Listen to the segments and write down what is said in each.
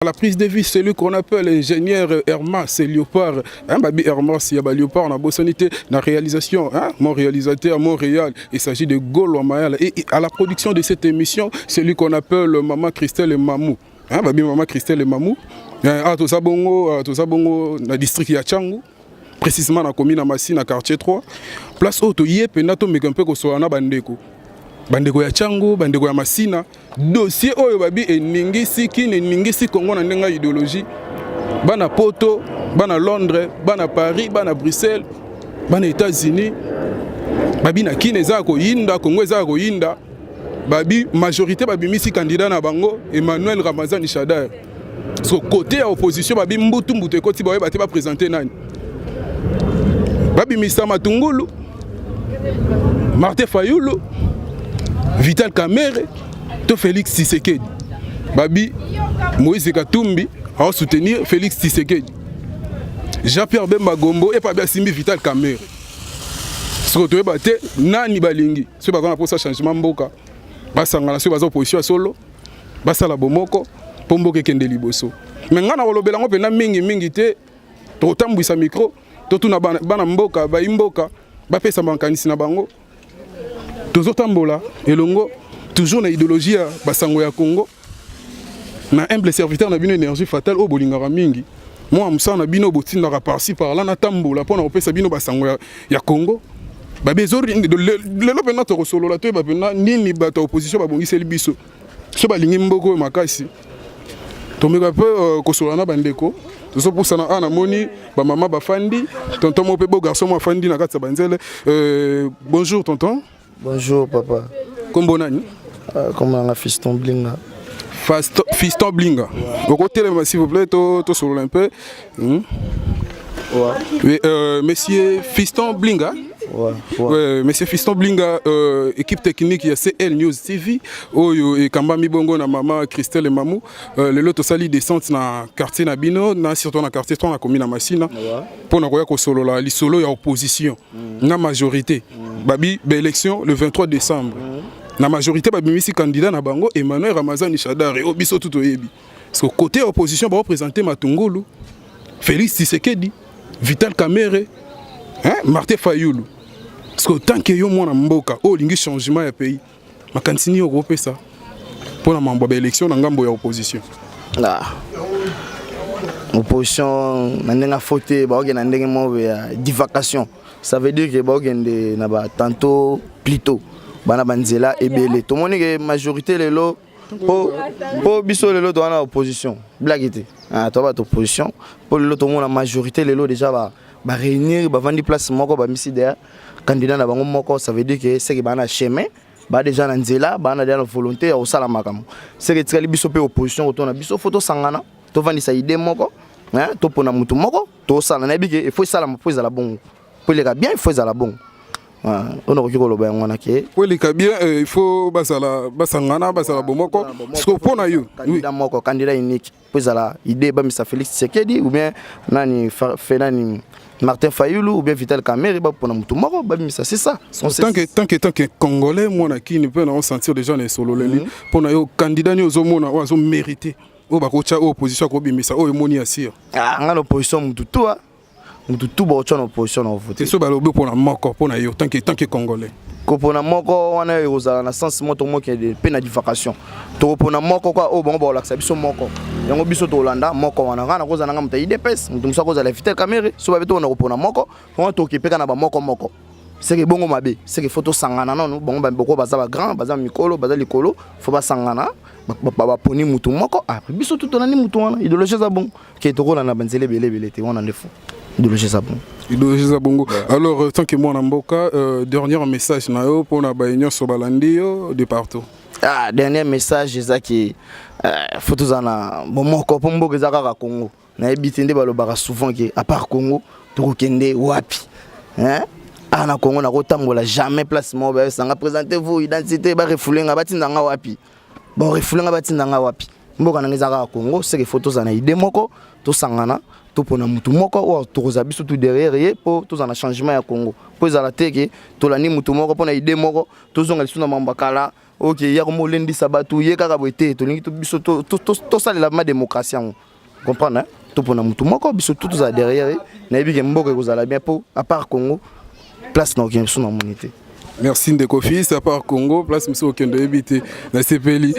La prise de vue, celui qu'on appelle ingénieur Hermas Léopard, hein, babi Hermas, il y a Léopard, na bosani te, la réalisation, hein, mon réalisateur Montréal, il s'agit de Golo Mayala. Et à la production de cette émission, celui qu'on appelle Maman Christelle Mamou. Hein, babi Maman Christelle Mamou. Ah, toza bongo, na district ya Tshangu, précisément na commune ya Masina, quartier 3. Place oyo toye mpenza tomeka mpe kosola na bandeko. Bandeko ya Tshangu, bandeko ya Masina, dossier oyo babi eningisi Kini, eningisi Kongo na ndenge ya idéologie. Bana Poto, bana Londres, bana Paris, bana Bruxelles, bana États-Unis, babi na Kini eza ya koyinda, Kongo eza ya koyinda. Babi majorité babimisi candidat na bango Emmanuel Ramazani Shadary. So côté ya opposition, babi mbutu mbutu ekoti, bayeba te baprésente nani. Babimisa Matungulu, Martin Fayulu, Vital Kamerhe to Félix Tshisekedi. Babi Moïse Katumbi soutenir Félix Tshisekedi, Jean-Pierre Bemba Gombo epa abi asimbi Vital Kamerhe. Soki toyeba te nani balingi, soki baza na mposa changement mboka, basangana. Soki baza opposition ya solo, basala bomoko mpo mboka ekende liboso. Me ngai na kolobela yango mpenza mingimingi te. Tokotambwisa micro, totuna bana mboka, bayi mboka bapesa makanisi na bango. Tozotambola elongo toujours na idéologie ya basango ya Congo, na humble serviteur na bino Énergie Fatale oyo bolingaka mingi, mwa mosala na bino botindaka par-ci par-là. Natambola mpona kopesa bino basango ya Congo. Babe lelo mpenza tokosolola, toyeba mpenza nini bato ya opposition babongiseli biso so balingi mboka oyo makasi. Tomeka mpe kosolola na bandeko. Tozopusana awa, namoni bamama bafandi, tonton mo mpe beau garçon mo afandi na kati ya banzele. Bonjour tonton. Bonjour papa. Kombo nani? Kombo nanga Fiston Blinga. Fiston Blinga, okotelema s'il vous plaît, tosolola un peu. Ouais. Oui, monsieur Fiston Blinga. Ouais. Ouais, monsieur Fiston Blinga, équipe technique ya CL News TV, oyo ekambami bongo na mama Christelle Mamou. Lelo tosali descente na quartier na bino, na surtout na quartier 3 na commune na Masina. Mpona koya kosolola lisolo ya opposition na majorité. Babi ba élection le 23 décembre. Na majorité babimisi candidat na bango Emmanuel Ramazani Shadary, oyo biso tout toyebi. Parce que côté opposition ba représenter Matungulu, Félix Tshisekedi, Vital Kamerhe, hein, Martin Fayulu. Parce que tant que yo mwana mboka oyo olingi changement ya pays, makanisi nini okopesa mpona mambo ya baélection na ngambo ya opposition? Ah. Opposition na ndenge afo te, baokende na ndenge moko ya divagation. Ça veut dire que baokende na ba tantôt plutôt bana banzela ebele. Tomoni ke majorité lelo, po biso lelo toza na opposition, blague te. Ah, toza bato opposition, po lelo tomona majorité lelo déjà ba baréunir, bavandi place moko, bamisi deya candidat na bango moko. Ça veut dire que seke baa na chemin, baa déjà na nzela, baa na déjà na volonté ya kosala makambo. Seke etikali biso mpe opposition kotona biso, fo tosangana, tovandisa idée moko, hein, topona mutu moko tosala. Nayebi ke ifo esalama mpo ezala bongo, mpo eleka bien, ifo ezala bongo. Oyo nakoki koloba yango wana ke Po eleka bien, il faut bazala basangana, bazala bomoko. Siko mpo na yo, oui. Candidat moko, candidat unique, mpo ezala idée bamisa Félix Tshisekedi ou bien nani fe nani, Martin Fayulu ou bien Vital Kamerhe, bapona mutu moko babimisa, c'est ça. Tant que Congolais, mwana Kini mpe na osentir déjà na esololeli, mpo na yo candidat nini ozomona oyo azomérite, oyo bakotya, oyo opposition akobimisa, oyo emoni ya sire? Ah, nga na opposition, mutu tu, ah. Mutu tu baotya na opposition na vote. Te, so balobi mpona moko, mpo na yo tant que Congolais. Kopona moko wana ekozala na sens moko, tokokende mpe na divagation. Tokopona moko kwa oyo bango bakolakisa biso moko, yango biso tolanda moko wana. Ngai nakozala nanga moto ya UDPS, moto mosusu akozala Vital Kamerhe. So babe tokona kopona moko wana, toke mpe kaka na bamoko moko, seke bongo mabe. Seke fo tosangana nanu. Bango boko baza bagrand, baza mikolo, baza likolo, fo basangana, baponi mutu moko. Après biso tu tolandi mutu wana. Idéologie eza bongo ke tokolanda banzela ebele ebele te. Wana nde fo idéologie eza bongo. Idéologie eza bongo. Alors, tant que mwana mboka, dernier message na yo mpona baye nyonso balandi yo de partout. Ah, dernier message eza ke fo tozala na bomoko, mpo mboka eza kaka Congo. Nayebi te nde balobaka souvent ke à part Congo tokokende wapi, hein? Ah, na Congo nakotambola jamais place moko bayesanga présentez vous identité, barefouler nga, batinda nga wapi? Barefouler nga, batinda nga wapi? Mboka nanga eza kaka Congo. Seke fo tozala na idée moko, tosangana, topona mutu moko oyo tokozala biso tu derrière ye, mpo tozala na changement ya Congo. Mpo ezala te ke tolandi mutu moko mpo na idée moko, tozonga lisusu na mambo ya kala. Ok, ya komolendisa bato ye kaka boye te. Tolingi biso tosalela ma démocratie yango, comprendre, hein? Topona motu moko, biso tu tozala derrière ye. Nayebi ke mboka ekozala bien, mpo à part Congo, place na okende biso namoni te. Merci ndeko fils. À part Congo, place mosusu okende oyebi te. Nasepeli.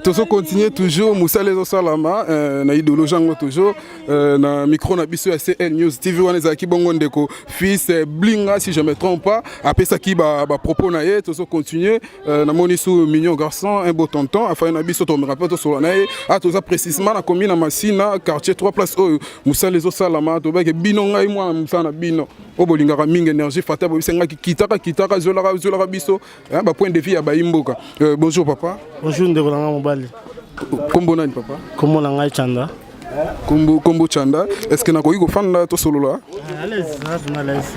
Tozocontinue toujours mosala ezosalama na idéologie yango toujours na micro na biso ya CL News TV. Wana ezalaki bongo ndeko fils Blinga, si je me trompe pas, apesaki bapropos na ye. Tozocontinue. Namoni su mignon garçon, un beau tonton afai na biso, tomeka mpe tosolola na ye. A toza précisement na commune na Masina, quartier 3, place oyo mosala ezosalama. Tobeke bino, ngai mwana mosala na bino oyo bolingaka mingi énergie fata, boyebisangaki kitaka kitaka, zwelaka zwelaka biso bapoint de vue ya bayimboka. Bonjour papa. Bonjour ndeko na nga mobali. Kombo nani, papa? Kombo na ngai Chanda. Kombo Chanda. Est ce que nakoki kofanda, tosolola? À l'aise, à l'aise.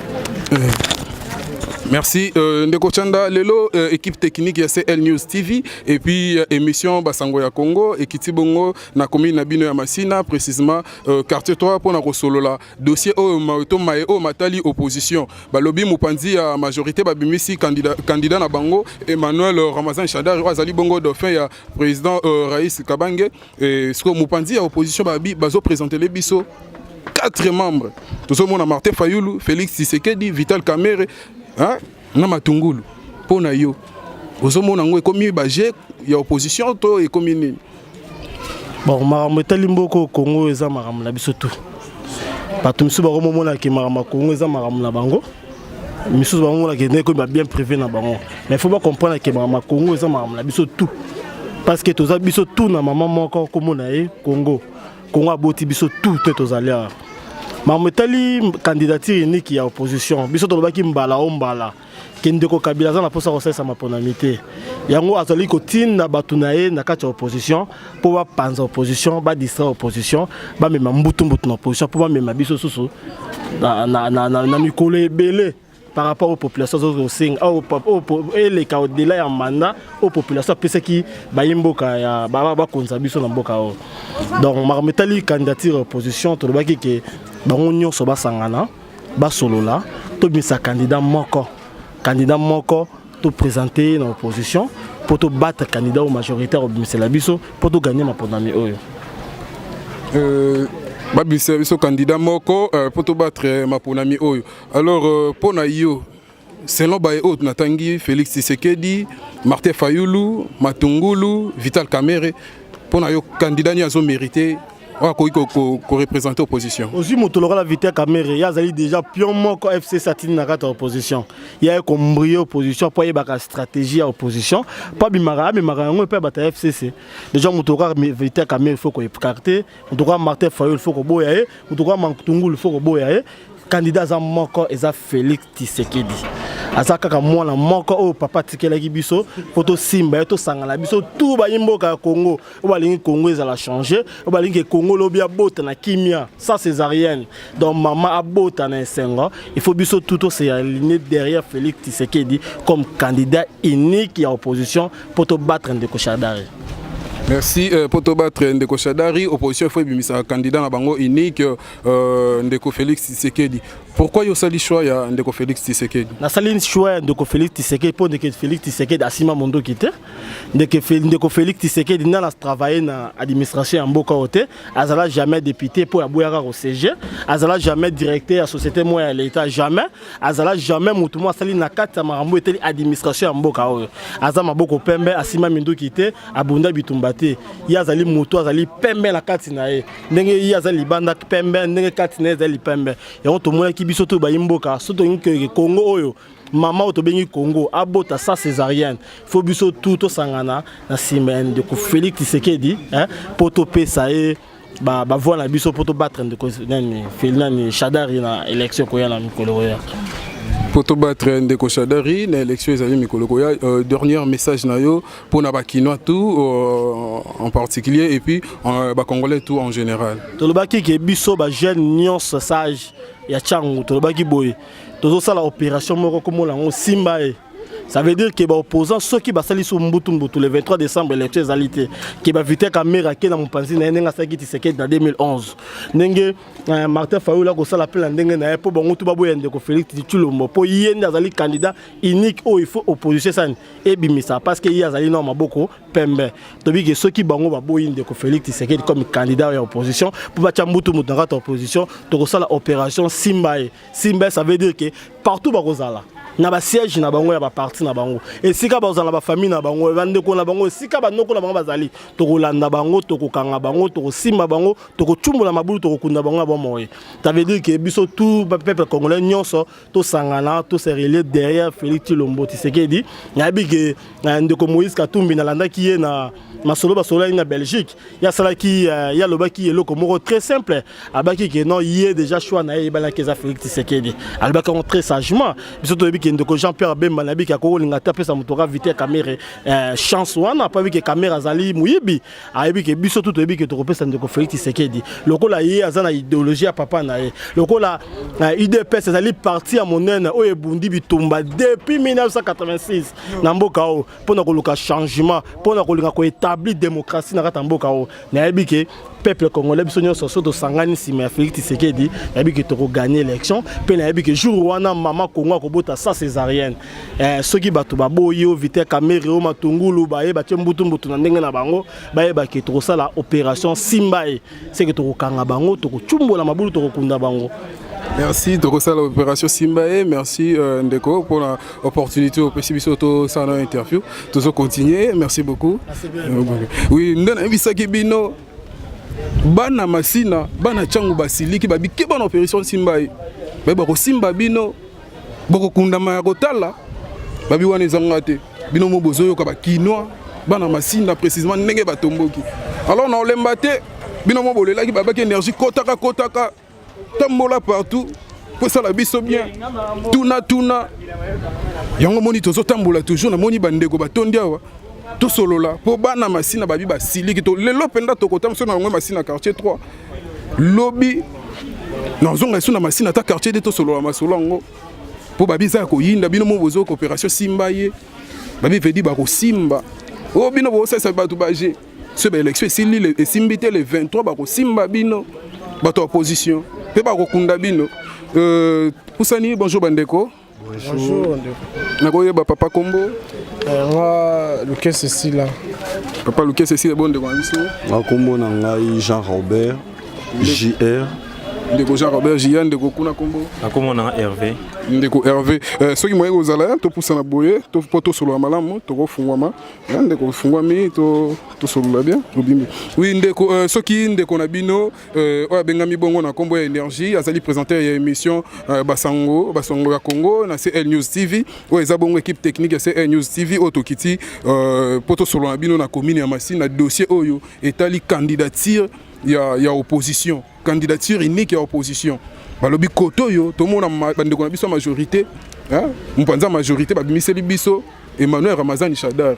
Merci ndeko Chanda. Lelo équipe technique ya CL News TV et puis émission Basango ya Congo ekiti bongo na commune na bino ya Masina, précisément quartier 3, mpona kosolola dossier oyo to maye oyo matali opposition. Balobi mopanzi ya majorité babimisi candidat na bango, Emmanuel Ramazan Shadari, oyo azali bongo dauphin ya président Raïs Kabange. Sikoyo mopanzi ya opposition babi bazoprésentele biso quatre membres. Tozomona Martin Fayulu, Félix Tshisekedi, Vital Kamerhe, hein, na Matungulu. Mpo na yo, ozomona yango ekomi baje ya opposition to ekomi nini? Bon, makambo etali mboka oyo Congo eza makambo na biso tu. Bato misusu bakomomonaki makambo ya Congo eza makambo na bango, misusu bakomonaki nde ekomi babien privé na bango. Mais faut bacomprendre ke makambo ya Congo eza makambo na biso tu, parce que toza biso tu na mama moko, komona ye Congo. Congo aboti biso tu te. Tozali awa, makambo etali candidature unique ya opposition, biso tolobaki mbala o mbala ke ndeko Kabila aza na mposa kosalisa maponami te. Yango azali kotinda bato na ye na kati ya opposition mpo bapanza opposition, badistraire opposition, bamema mbutu-mbutu na opposition, mpo bamema biso susu na mikolo ebele par rapport aux populations azokosenga eleka au-delà ya mandat oyo population apesaki baye mboka ya bakonza biso na mboka oyo. Donc makambo etali candidature ya opposition, tolobaki ke bango nyonso basangana, basolola, tobimisa candidat moko, candidat moko toprésente na opposition mpo tobattre candidat oyo majoritaire obimisela biso mpo toganye maponami oyo. Babimisela biso candidat moko mpo tobattre maponami oyo. Alors mpo na yo, selon baye oyo natangi, Félix Tshisekedi, Martin Fayulu, Matungulu, Vital Kamerhe, mpo na yo, candidat nini azomérite, oyo akoki koreprésente opposition? Ozwi moto lokola Vital Kamerhe, ye azali déjà pion moko FCC atindi na kati ya opposition. Ye aye koembrouiller opposition mpo ayebaka stratégie ya opposition, mpo abimaka amemaka yango epai bato ya FCC. Déjà moto lokola Vital Kamerhe, il faut koécarte. Moto lokola Martin Fayulu, il faut koboya ye. Moto lokola Matungulu, il faut koboya ye. Candidat aza moko, eza Félix Tshisekedi. Aza kaka mwana moko oyo papa atikelaki biso mpo tosimba ye, tosangana biso tu bayi mboka ya Congo oyo balingi Congo ezala change, oyo balingi Congo lobi abota na kimia, sans césarienne, donc mama abota na esengo. Il faut biso tu tose aligner derrière Félix Tshisekedi comme candidat unique ya opposition mpo tobattre ndeko Shadari. Merci. Mpo tobattre ndeko Shadari, opposition efo ebimisaka candidat na bango unique, ndeko Félix Tshisekedi. Pourquoi yo osali choix ya ndeko Félix Tshisekedi? Nasali choix ya ndeko Félix Tshisekedi mpo ndeko Félix Tshisekedi asima mondoki te. Ndeko Félix Tshisekedi nde na travaille na administration ya mboka oyo te. Azala jamais député mpo aboyaka kosiéger, azala jamais directeur ya société moko ya l'État, jamais azala, jamais motu moko asali na kati ya makambo eteli administration ya mboka oyo. Aza maboko pembe, asima minduki te, abunda bitumba te. Ye azali motu azali pembe na kati na ye. Ndenge ye aza libanda pembe, ndenge kati na ye ezali pembe. Yango tomonaki biso to bayi mboka, so tolingi Kongo oyo mama oyo tobengi Congo abota sans césarienne, faut biso tu tosangana na nsima ya ndeko Félix Tshisekedi mpo topesa ye bavoix na biso mpo tobattre ndeko nani, nani, Shadari na élection koya na mikolo koya. Mpo tobattre ndeko Shadari na élection ezali mikolo koya. Dernier message na yo mpona Bakinois tout en particulier et puis Bacongolais tout en général? Tolobaki ke biso bajeune nyonso sage ya Ntiango, tolobaki boye: tozosala opération moko, komona yango simba ye. Ça veut dire que baopposant, soki basali so mbutu mbutu le 23 décembre, élection ezali te, ke baVital Kamerhe ake na mopanzi na ye ndenge asalaki Tshisekedi na 2011, ndenge Martin Fayulu akosala mpe na ndenge na ye, mpo bango tu baboya ndeko Félix Tshilombo, mpo ye nde azali candidat unique oyo il faut opposition esani ebimisa, parce que ye azali na maboko pembe. Toyebi ke soki bango baboyi ndeko Félix Tshisekedi comme candidat ya opposition, mpo batya mbutu moto na kati ya opposition, tokosala opération simba ye. Simba ye, ça veut dire que partout bakozala na basiège na bango ya baparti na bango, esika bazala na bafamille na bango, bandeko na bango, esika banoko na bango bazali, tokolanda bango, tokokanga bango, tokosimba bango, tokotumbola mabulu, tokokunda bango ya bomoi. Ça veut dire que biso tout peuple congolais nyonso tosangana, tose relier derrière Félix Tshilombo Tshisekedi. Nayebi ke ndeko Moïse Katumbi, nalandaki ye na masolo basololaki na Belgique, ye asalaki, ye alobaki eloko moko très simple. Alobaki ke non, ye déjà choix na ye eyebanaki, eza Félix Tshisekedi. Alobaki yango très sagement. Biso toyebi ke ndeko Jean Pierre Bemba, nayebi ke akokolinga te apesa moto ka Vital Kamerhe chance wana, po ayebi ke Kamerhe azali moyibi. Ayebi ke biso tu toyebi ke tokopesa ndeko Félix Tshisekedi, lokola ye aza na idéologie ya papa na ye, lokola UDPS ezali parti ya monene oyo ebundi bitumba depuis 1986 na mboka oyo mpona koluka changement, mpona kolinga koétablir démocratie na kati ya mboka oyo. Nayebi ke peuple congolais, biso nyonso, so tosangani nsima ya Félix Tshisekedi, nayebi ke tokogagner élection. Mpe nayebi ke jour wana mama Congo akobota sa césarienne. Soki bato baboyi o Vital Kamerhe, o Matungulu, baye batie mbutu mbutu na ndenge na bango, bayeba ke tokosala opération simba ye, seke tokokanga bango, tokotumbola mabulu, tokokunda bango. Merci, tokosala opération simba ye. Merci ndeko pour la opportunité opesi biso tosala na interview. Tozocontinue, merci beaucoup. Oui, nde nayebisaki bino, bana Masina, bana Ntiango basiliki, babike bana opération simba ye, bayeba kosimba bino, bokokundama ya kotala. Babi wana ezanga te, bino mo bozoyoka bakinois, bana Masina précisément, ndenge batomboki. Alors na olemba te, bino mo bolelaki, babaki énergie kotaka kotaka, tambola partout po esala biso bien. Tuna tuna yango, moni tozotambola toujours, namoni bandeko batondi awa, tosolola mpo bana Masina babi basiliki. To lelo mpenza tokota so na yango Masina quartier 3, lobi nazonga esu na Masina ata quartier 2, tosolola masolo yango, mpo babi eza ya koyinda. Bino mo bozoyoka opération simba ye, babi vedi bakosimba oyo bino bosalisa bato baje. So baélection esili, esimbi te, le 23 bakosimba bino bato ya opposition mpe bakokunda bino. Pusani, bonjour bandeko. Bonjour. Nakoyeba papa kombo? Nga Lukese Sila. Papa Lukese Sila, bo ndeko na biso? Nga kombo na ngai Jean Robert JR. Ndeko Jean Robert JR, ndeko kuna kombo? Nakombo na nga Hervé. Ndeko Hervé, soki moye kozala, topusana boye mpo tosolola malamu, tokofungwama. Ndeko fungwami, tosolola bien, obimi. Oui ndeko, soki ndeko na bino oyo abengami bongo na nkombo ya Énergie, azali présentateur ya émission Basango, Basango ya Congo na CL News TV, oyo eza bongo équipe technique ya CL News TV oyo tokiti mpo tosolola na bino na commune ya Masina, na dossier oyo etali candidature ya opposition, candidature unique ya opposition. Balobi kote oyo tomona bandeko na biso ya majorité, mopanzi ya majorité babimiseli biso Emmanuel Ramazani Shadary,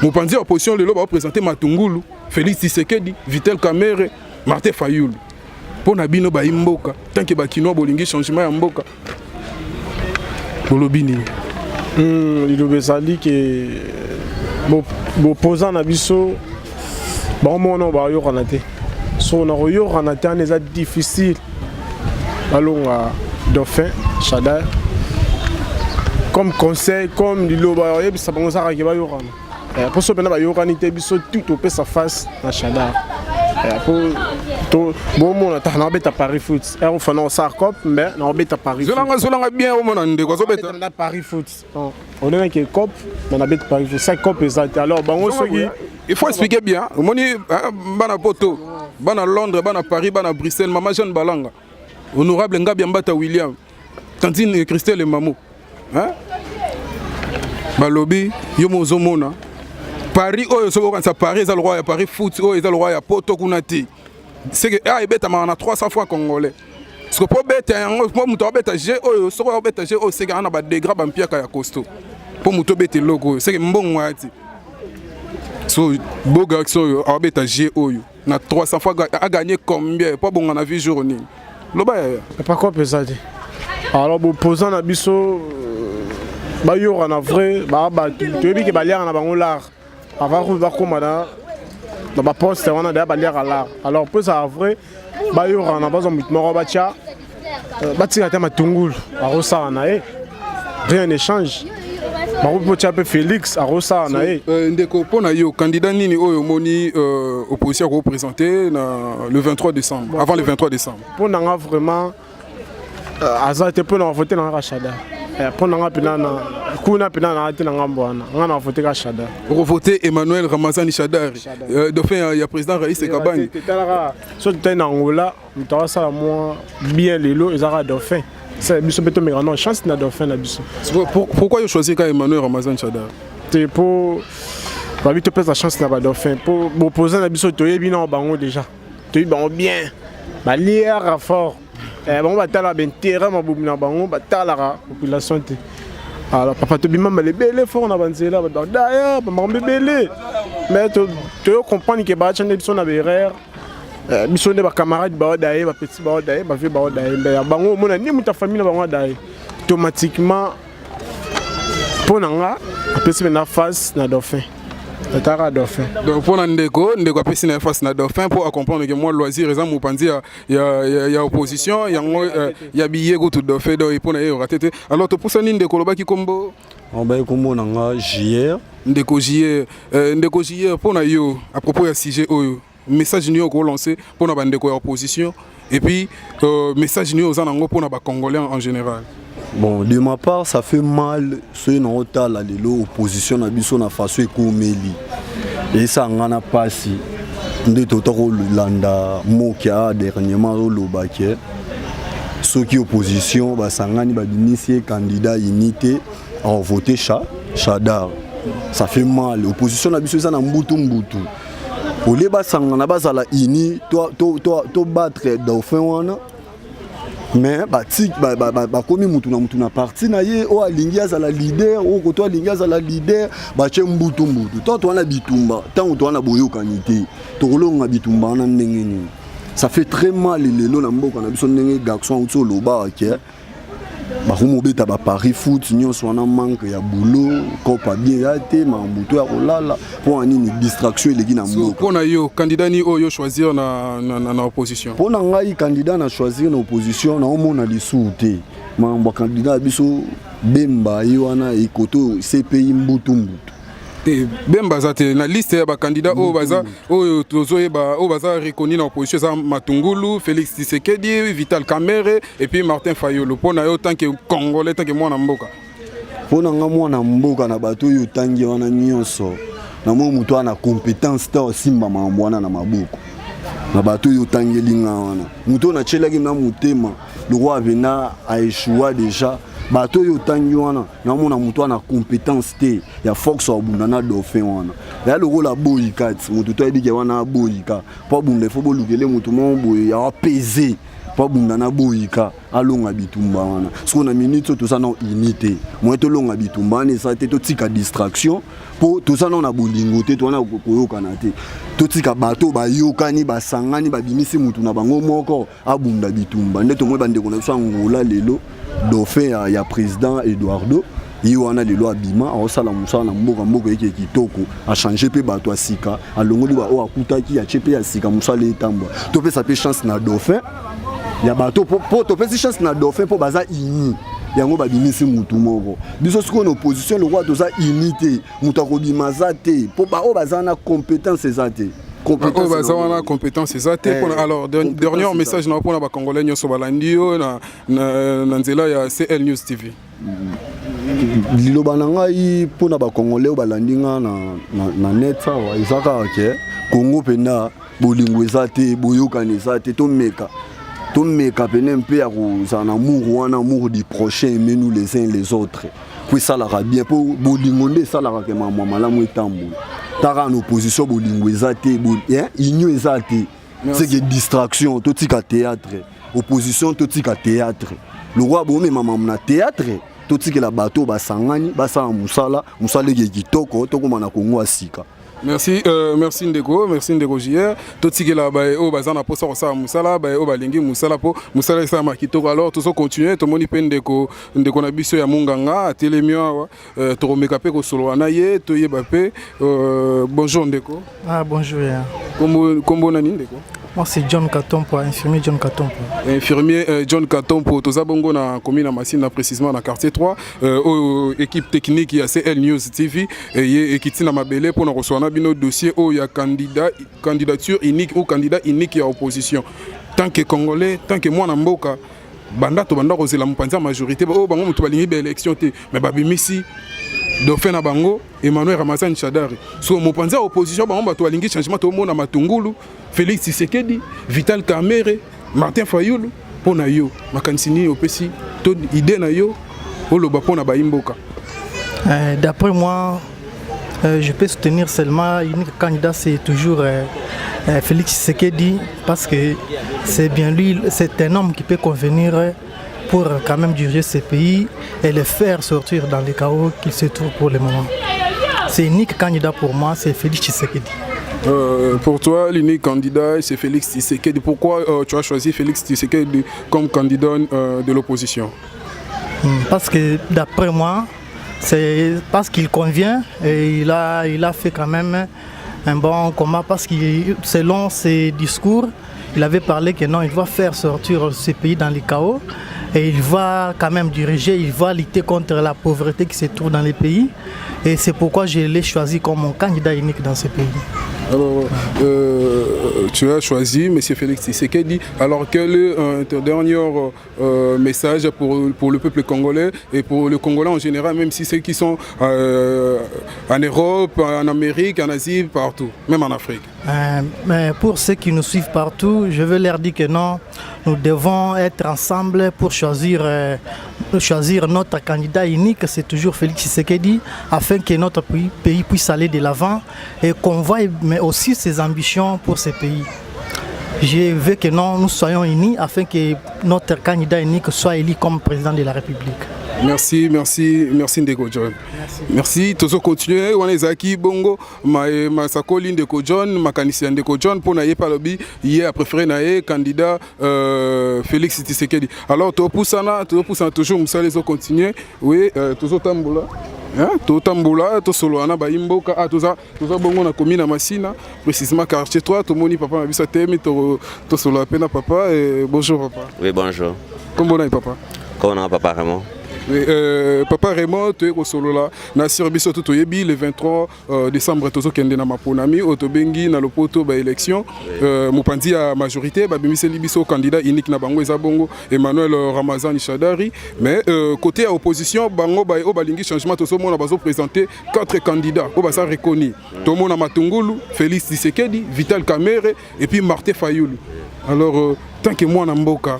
mopanzi ya opposition lelo baoprésente Matungulu, Félix Tshisekedi, Vital Kamerhe, Martin Fayulu. Mpo na bino bayi mboka, tant que bakinois bolingi changement ya mboka, bolobi nini? Liloba ezali ke boopposant na biso bango moko bayokana te. So na koyokana te wana, eza difficile balonga dauphin Shadary. Comme conseil, comme liloba oyebisa bango, ezalaka ke bayokana, mpo so mpena bayokani te, biso tu topesa face na Shadary, po bomona ta naobeta Paris foot ere fana osala cop mbe naobeta Paris. Zolanga, zolanga bien, omona ndeko azobeta. Na Paris foot olengaki cop me nabeta Paris foot, sa cop eza te. Alors bango soki Il faut expliquer bien. Omoni bana poto, bana Londres, bana Paris, bana Bruxelles, mama Jeanne Balanga, honorable Ngabi Ambata William, tantine Christelle Mamo, hein? Balobi yo mo ozomona Paris oyo, soki okanisa Paris eza lokwa ya Paris foot oyo eza lokwa ya poto kuna te, seke a ebetamaka na 300 francs congolais. Parce que mpo beta yango, mpo moto abeta jeu oyo, soki abeta jeu oyo, seke aa na badegré bampiaka ya costaud. Mpo moto obeta eloko oyo, seke mbongo aya ti. So bogax oyo abeta jeu oyo na 300 fois, agagné combien mpo abonga na vie jour nini? Loba yaya. Papa, cop eza te. Alors boopposant na biso Bayokana vrai, baa bato toyebi ke baliaka na bango lar avant kutu bakóma na na baposte wana, deya baliaka lar. Alors mpo ezala vrai, bayokana, bazwa motu moko batya, batika te matungulu akosala na ye, rien ne change. Bakoki mpo mpe Félix akosala na ye. Ndeko, mpo na yo, candidat nini oyo omoni opposition akoprésente na le 23 décembre, bon, avant le 23 décembre? Mpo na nga vraiment, aza te. Mpo na bavote na nga ka Shadary. Mpo na nga mpena na kuna mpena na te na ngambo wana, nga na vote ka Shadary. Okovote Emmanuel Ramazani Shadary, dauphin ya président Raïs Kabange? Talaka, so totali na Angola, moto akosala mwa bien lelo ezaka dauphin. Biso mpe tomeka non chance na dauphin na biso. Pourquoi yo choisir ka Emmanuel Ramazani Shadary? Te, mpo babi topesa chance na badauphin, mpo boposa na biso toyebi nao bango déjà, toyebi bango bien, baliaka fort. Bango batalaka baintérêt mabomi na bango, batalaka population te. Alors papa, tobima mbala ebele fort na banzela, bato daya bamakambo ebele, mais toyo comprendre ke baatya nde biso na baerreur. Biso nde bacamarade baoda ye, bapetit baoda ye, bavie baoda ye, mbe ya bango omona ni moto ya famille na bango ada ye automatiquement. Mpo na nga, apesi mpena face na dauphin, ataka dauphin. Donc mpo na ndeko, ndeko apesi na face na dauphin mpo acomprendre ke mwa loisir eza mopanzi ya opposition yango, ya biye kutu dauphin. Donc mpo na ye orater te. Alors topusani, ndeko, olobaki kombo? Obayi, kombo na nga JR. Ndeko JR, ndeko JR, mpo na yo, à propos ya sujet oyo, message nini okolance mpo na bandeko ya opposition et puis message nini oza nango mpo na bacongolais en général? Bon, de ma part, ça fait mal soki na otala lelo opposition na biso na façon ekomeli, esanga na mpasi. Nde tota kolanda mokia dernièrement, olobaki soki opposition basangani, babimisi ye candidat unité, akovote Shadary. Ça fait mal. Opposition na biso eza na mbutu mbutu. Olie basangana, bazala uni, to battre dauphin wana, mais bakomi mutu na mutu na parti na ye. Oyo alingi azala leader, oyo koto alingi azala leader, batie mbutu mbutu. Ntango towana bitumba, ntango towana boyokani te, tokolonga bitumba wana ndenge nini? Ça fait très mal lelo na mboka na biso, ndenge garçon auti oloba ke bakomi obeta bapari foot nyonso wana, manque ya boulot, kopa bien ya te, makambo to ya kolala. Mpo na nini distraction eleki na mboka? Mpo na yo, candidat ni oyo choisir na opposition? Mpo na ngai, candidat na choisir na opposition, naomona lisusu te. Makambo ya candidat ya biso Bemba ye wana, ekoto CPI mbutu mbutu. Te, Bemba aza te na liste ya bacandidat oyo baza, oyo tozoyeba, oyo baza reconnu na opposition. Eza Matungulu, Félix Tshisekedi, Vital Kamerhe et puis Martin Fayulu. Mpo na yo, tant que Congolais, tant que mwana mboka? Mpo na nga, mwana mboka, na bato oyo otangi wana nyonso, namoni moto wana na compétence te osimba makambo wana na maboko. Na bato oyo otangeli nga wana, moto oyo natielaki na motema lokwa apena aéchoua déjà. Bato oyo otangi wana, naomona moto wana na compétence te ya force abunda na dauphin wana. Ya lokola aboyika ti moto to ayebike wana aboyika mpo abunda, ifo bolukele moto moko boye ya apese mpo abunda na boyika, alonga bitumba wana. Soki na minute oyo toza na unité, moye tolonga bitumba wana eza te. Totika distraction, mpo toza nao na bolingo te, towana koyokana te. Totika bato bayokani, basangani, babimisi mutu na bango moko abunda bitumba. Nde tomoni bandeko na biso Angola lelo, dauphin ya président Eduardo ye wana lelo abima, aosala mosala na mboka, mboka eke kitoko, achange mpe bato ya sika, alongoli baoyo akutaki, atie mpe ya sika, mosala etambwa. Topesa mpe chance na dauphin ya bato, mpo topesi chance na dauphin mpo baza uni, yango babimisi mutu moko. Biso sikoyo na opposition, lokola toza uni te, moto akobima aza te, mpo baoyo baza na compétence eza te. Oyo baza wana, compétence eza te. Mpona alors, dernier message na mpona bacongolais nyonso balandi yo na nzela ya CL News TV? Liloba na ngai mpona bacongolais oyo balandi nga na net awa eza kaka ke Kongo mpenza bolingo eza te, boyokani eza te. Tomeka, tomeka pene mpe ya kozala na amour wana, amour du prochain, aimez nous les uns les autres, po esalaka bien, mpo bolingo nde esalaka ke mamwa malamu etambola. Taka na opposition, bolingo eza te, union eza te, c'est que distraction. Totika théâtre, opposition, totika théâtre. Lokwa bomema mamu na théâtre, totikela bato basangani, basala mosala, mosala eke kitoko, tokóma na Kongo ya sika. Merci, merci ndeko, merci ndeko JR. Totikela ba oyo baza na posa kosala mosala, ba oyo balingi mosala mpo mosala esalama kitoko. Alors tozo continuer, tomoni mpe ndeko na biso ya monganga atelemi awa, tokomeka mpe kosolola na ye, toyeba mpe. Bonjour ndeko. Ah, bonjour. Yeah. Kombo nani, ndeko? Moi, c'est John Katompo, infirmier John Katompo. Infirmier John Katompo, toza bongo na commune ya Masina, précisément na quartier 3, oyo équipe technique ya CL News TV eye ekiti na mabele mpona koswana na bino dossier oyo ya candidat, candidature unique ou candidat unique ya opposition. Tant que Congolais, tant que mwana mboka, banda tobanda kozela mopanzi ya majorité oyo bango moto balingi baélection te, mais babimisi dauphin na bango, Emmanuel Ramazani Shadari. So mopanzi ya opposition, bango bato balingi changement, tomona Matungulu, Félix Tshisekedi, Vital Kamerhe, Martin Fayulu. Mpo na yo, makanisi nini opesi to idée na yo oloba mpo na bayimboka? D'après moi, je peux soutenir seulement unique candidat, c'est toujours Félix Tshisekedi, parce que c'est bien lui, c'est un homme qui peut convenir pour quand même diriger ce pays et le faire sortir dans le chaos qu'il se trouve pour le moment. C'est unique candidat pour moi, c'est Félix Tshisekedi. Pour toi, l'unique candidat, c'est Félix Tshisekedi. Pourquoi tu as choisi Félix Tshisekedi comme candidat de l'opposition? Parce que d'après moi, c'est parce qu'il convient et il a fait quand même un bon combat parce que selon ses discours, il avait parlé que non, il va faire sortir ce pays dans le chaos et il va quand même diriger, il va lutter contre la pauvreté qui se trouve dans les pays. Et c'est pourquoi je l'ai choisi comme mon candidat unique dans ce pays. Alors, tu as choisi M. Félix Tshisekedi. Alors, quel est ton dernier message pour le peuple congolais et pour le Congolais en général, même si ceux qui sont en Europe, en Amérique, en Asie, partout, même en Afrique? Mais pour ceux qui nous suivent partout, je veux leur dire que non, nous devons être ensemble pour choisir notre candidat unique, c'est toujours Félix Tshisekedi, afin que notre pays puisse aller de l'avant et qu'on voie mais aussi ses ambitions pour ce pays. Je veux que non, nous soyons unis afin que notre candidat unique soit élu comme président de la République. Merci, merci, merci ndeko John. Merci. Merci, tozo continuer. Wana ezalaki bongo masakoli ndeko John, makanisi ya ndeko John mpona ye palobi ye a préféré na ye candidat Félix Tshisekedi. Alors topusana, topusana toujours, mosala ezo continuer. Oui, tozotambola. Hein, totambola, tosolola na bayimboka. Ah, toza bongo na commune ya Masina, précisément quartier 3. Tomoni papa na biso atemi, tosolola mpe na papa. Et bonjour papa. Oui, bonjour. Kombo na ye, papa? Comment, papa Raymond? Oui, papa Raymond, toye kosolola na sur biso to toyebi le 23 décembre tozokende na maponami oyo tobengi na lopoto baélection. Mopanzi ya majorité babimiseli biso candidat unique na bango, eza bongo Emmanuel Ramazani Shadari. Mais côté ya opposition, bango oyo balingi changement, tozomona bazoprésente quatre candidats oyo baza reconnu. Tomona Matungulu, Félix Tshisekedi, Vital Kamerhe et puis Martin Fayulu. Alors, tant que mwana mboka,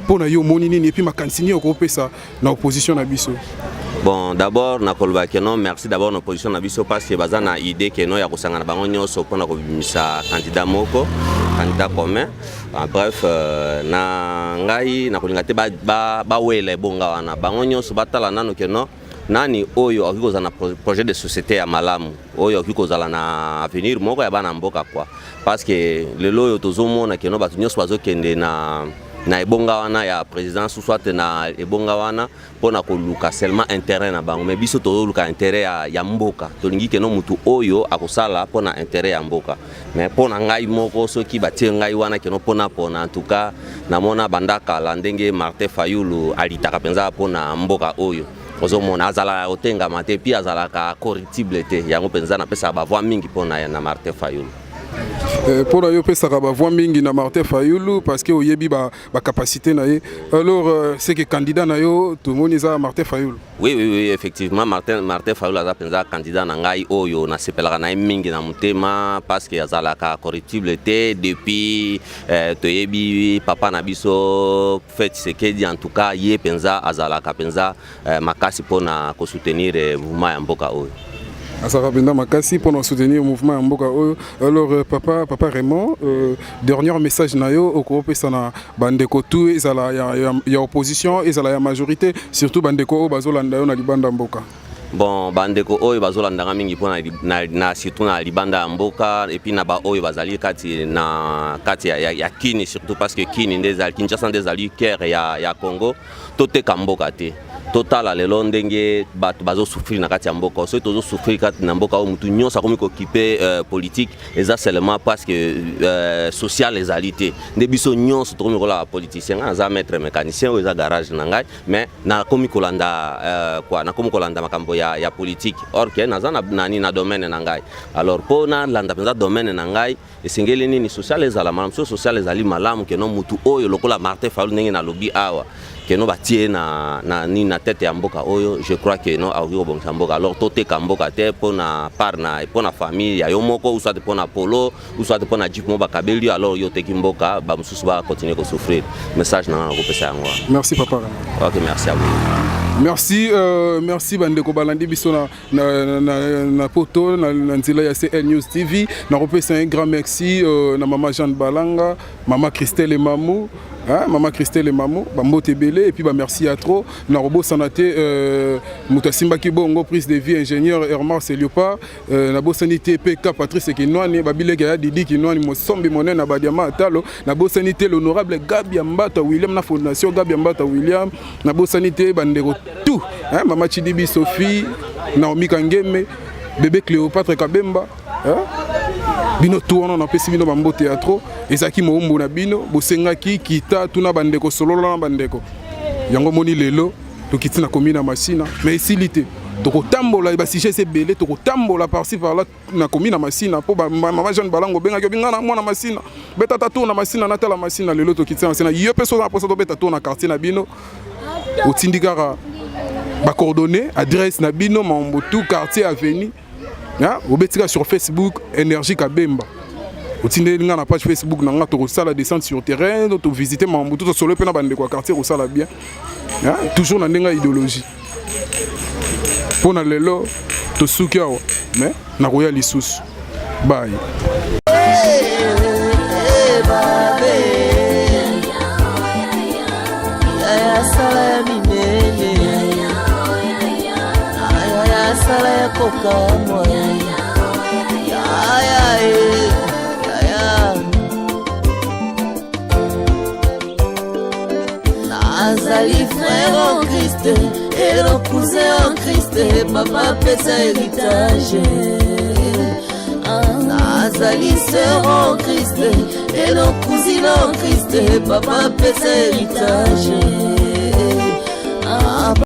mpo na yo omoni nini et puis makanisi nini okopesa na opposition na biso? Bon, d'abord nakoloba ke non, merci d'abord na opposition na biso, parce que baza na idée ke non, ya kosangana bango nyonso mpona kobimisa candidat moko, candidat commun. En bref, na ngai nakolinga te bawela ebonga wana. Bango nyonso batala nano ke non, nani oyo akoki kozala na projet de société ya malamu, oyo akoki kozala na avenir moko ya bana mboka quoi. Parce que lelo oyo tozomona ke non, bato nyonso bazokende na ebonga wana ya présidence, soit na ebonga wana mpona koluka seulement intérêt na bango. Mais biso tozoluka intérêt ya mboka. Tolingi ke non, mutu oyo akosala mpona intérêt ya mboka. Mais mpo na ngai moko, soki batie ngai wana ke non, mpona en tout cas namona banda kala ndenge Martin Fayulu alitaka mpenza mpona mboka oyo. Ozomona azalaka kotengama te, puis azalaka corruptible te. Yango mpenza napesaka bavoix mingi mpona na Martin Fayulu. Mpo na yo, opesaka bavoix mingi na Martin Fayulu parce que oyebi bacapacité na ye. Alors, c'est que candidat na yo tomoni eza Martin Fayulu? Oui, effectivement, Martin Fayulu aza mpenza candidat na ngai oyo nasepelaka na ye mingi na motema, parce que azalaka corruptible te. Depuis toyebi papa na biso Félix Tshisekedi, en tout cas ye mpenza azalaka mpenza makasi mpona kosoutenir mouvement ya mboka oyo. Azalaka mpenza makasi mpona soutenir mouvement ya mboka oyo. Alors, papa Raymond, dernier message na yo okopesa na bandeko tu, ezala ya opposition, ezala ya majorité, surtout bandeko oyo bazolanda yo na libanda mboka? Bon, bandeko oyo bazolandanga mingi mpo na surtout na libanda ya mboka, et puis na baoyo bazali kati na kati ya Kini, surtout parce que Kini nde ezali, Kinshasa nde ezali cœur ya Congo. Toteka mboka te. Totala lelo ndenge bato bazosouffrir na kati ya mboka. Soki tozosouffrir kati na mboka oyo, mutu nyonso akomi kokipe politique, eza seulement parce que social ezali te. Nde biso nyonso tokomi kola bapoliticien. Ngai naza maître mécanicien, oyo eza garage na ngai, mais nakomi kolanda quoi, nakomi kolanda makambo ya politique, or que naza na nani, na domaine na ngai. Alors mpo nalanda mpenza domaine na ngai, esengeli nini? Social ezala malamu. So social ezali malamu, que non, mutu oyo lokola Martin Fayulu, ndenge nalobi awa, que non, batie na nini, na tête ya mboka oyo, je crois que non, akoki kobongisa mboka. Alors toteka mboka te mpo na part na mpo na famille ya yo moko, ou soit mpo na polo, ou soit mpo na jeep mo bakabeli yo. Alors yo oteki mboka, bamosusu bacontinue kosouffrir. Message na nga nakopesa yango wana. Merci, papa. Ok, merci à vous. Merci, merci bandeko balandi biso na poto na nzela ya CL News TV. Nakopesa un grand merci na mama Jeanne Balanga, mama Christelle Mamou, hein, mama Christelle Mamou, bambote ebele, et puis bamerci ya trop. Nakobosana te moto asimbaki bongo prise de vie, ingénieur Hermar Seliopa. Nabosani te PK Patrice Kinwani, babileke ya Didi Kinwani, mosombi monene na badiama atalo. Nabosani te l'honorable Gabi Mbata William na fondation Gabi Mbata William. Nabosani te bandeko tout, hein, mama Chidibi Sophie, Naomi Kangeme, bébé Cléopâtre Kabemba, hein? Bino tu wana, napesi bino bambote ya trop. Ezalaki moumbu na bino, bosengaki kita tuna bandeko, solola na bandeko. Yango moni lelo tokiti na komi na Masina, mais esili te. Tokotambola, basujet ebele, tokotambola par-ci par-là na komi na Masina, mpo mama Jeanne Balango obengaki obi nga na mwana Masina, betata tour na Masina, natala Masina. Lelo tokiti na Masina. Yo mpe soza na mposa tobeta tour na quartier na bino, otindi kaka bacoordonnées, adresse na bino, mambo tout, quartier, avenue, obetika sur Facebook Énergie Kabemba, otindeli nga na page Facebook na nga. Tokosala descente sur terrain, tovisite mambo tout, tosolo mpe na bandeko ya quartier, kosala bien, toujours na ndenge ya idéologie. Mpo na lelo tosuki awa, mais nakoya lisusu. Bye. Sala ya minene, aya sala ya kokamwa, aya aya. Nazali frère en Christ et le cousin en Christ, papa apesa héritage. Nazali sœur en Christ et le cousine en Christ, papa apesa héritage.